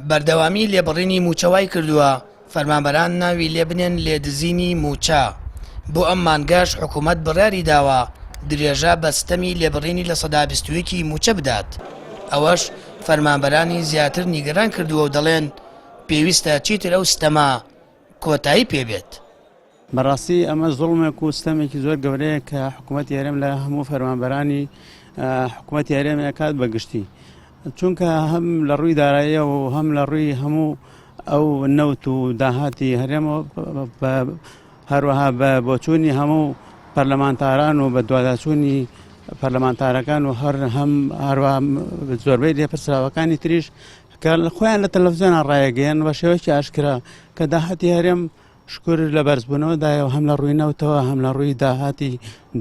بەردەوامی لێبڕینی مووچە وایکردووە فەرمانبەران ناوی لێبنێن لێدزینی مووچە، بۆ ئەم مانگەش حکومەت بڕیاری داوە درێژە بە ستەمی لێبڕینی 21% ی مووچە بدات، ئەوەش فەرمانبەرانی زیاتر نیگەران کردووە و دەڵێن پێویستە چیتر ئەو ستەمە کۆتایی پێبێت. بەڕاستی ئەمە زوڵمێک و ستەمێکی زۆر گەورەیە کە حکوومەتی هەرێم لە هەموو فەرمانبەرانی حکوومەتی هەرێم ئەکات بە گشتی چونکە هەم لە ڕووی داراییەوە و هەم لە ڕووی هەموو ئەو نەوت و داهاتی هەرێمەوە هەروەها بە بۆچوونی هەموو پەرلەمانتاران و بە دواداچوونی پەرلەمانتارەکان و هەر هەم هەروە زۆربەی لێپرسراوەکانی تریش کە خۆیان لە تەلەڤزیۆنە ڕایەگەیەن بە شێوەیەکی ئاشکرا کە داهاتی هەرێم شکور لە بەرزبوونەوەدایە و هەم لە ڕووی نەوتەوە هەم لە ڕووی داهاتی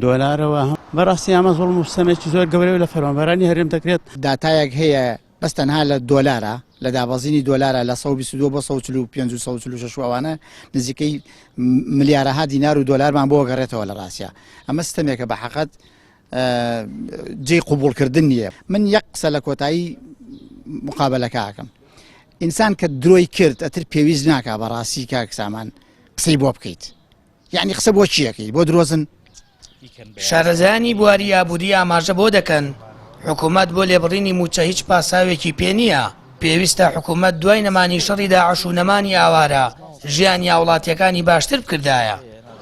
دۆلارەوە هەم بەڕاستی ئەمە زوڵم و ستەمێکی زۆر گەورەیە و لە فەرمانبەرانی هەرێم دەکرێت. داتایەک هەیە بەس تەنها لە دۆلارە لە دابەزینی دۆلارە لە 122 بۆ 145 و 146 و ئەوانە نزیکەی ملیارەها دینار و دۆلارمان بۆ گەڕێتەوە لە ڕاستە ئەمە ستەمێکە بە حەقەت جێی قوبوڵکردن نییە من یەک قسە لە کۆتایی مقابلەکە ئەکەم ئینسان کە درۆی کرد ئەتر پێویست ناکا بەڕاستی کاک سامان قسەی بۆ بکەیت یعنی قسە بۆ چیەکەی بۆ درۆزن شارەزایانی بواری ئابووری ئاماژە بۆ دەکەن، حکومەت بۆ لێبڕینی مووچە هیچ پاساوێکی پێ نییە، پێویستە حکومەت دوای نەمانی شەڕی داعش و نەمانی ئاوارە ژیانی هاوڵاتییەکانی باشتر بکردایە،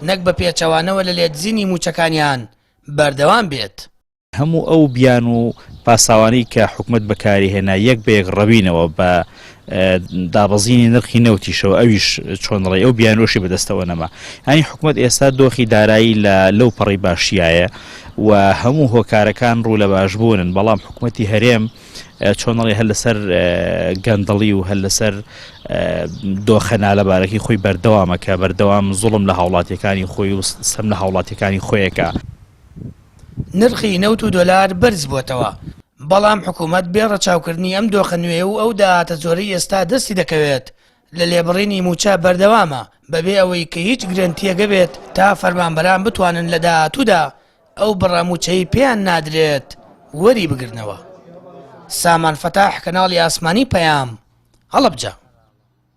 نەک بە پێچەوانەوە لە لێدزینی مووچەکانیان بەردەوام بێت. هەموو ئەو بیانوو و پاساوانەی کە حکومەت بەکاری هێنا یەک بە یەک ڕەوینەوە بە دابەزینی نرخی نەوتیشەوە ئەویش چۆن دەڵێ ئەو بیانووشی بەدەستەوە نەما ینی حکومەت ئێستا دۆخی دارایی لە لەو پەڕی باشیایە و هەموو هۆکارەکان ڕوو لە باشبوونن بەڵام حکومەتی هەرێم چۆن دەڵێ هەر لەسەر گەندەڵی و هەر لەسەر دۆخە نالەبارەکەی خۆی بەردەوامە کە بەردەوام زوڵم لە هاوڵاتیەکانی خۆی و سەم لە هاوڵاتیەکانی خۆیەکە. نرخی نەوت و دۆلار بەرزبووەتەوە، بەڵام حکومەت بێ ڕەچاوکردنی ئەم دۆخە نوێیە و ئەو داهاتە زۆرەی ئێستا دەستی دەکەوێت لە لێبڕینی مووچە بەردەوامە بەبێ ئەوەی کە هیچ گرەنتییەک هەبێت تا فەرمانبەران بتوانن لە داهاتوودا ئەو بڕە مووچەی پێیان نادرێت وەری بگرنەوە. سامان فەتاح، کەناڵی ئاسمانی پەیام، هەڵەبجە.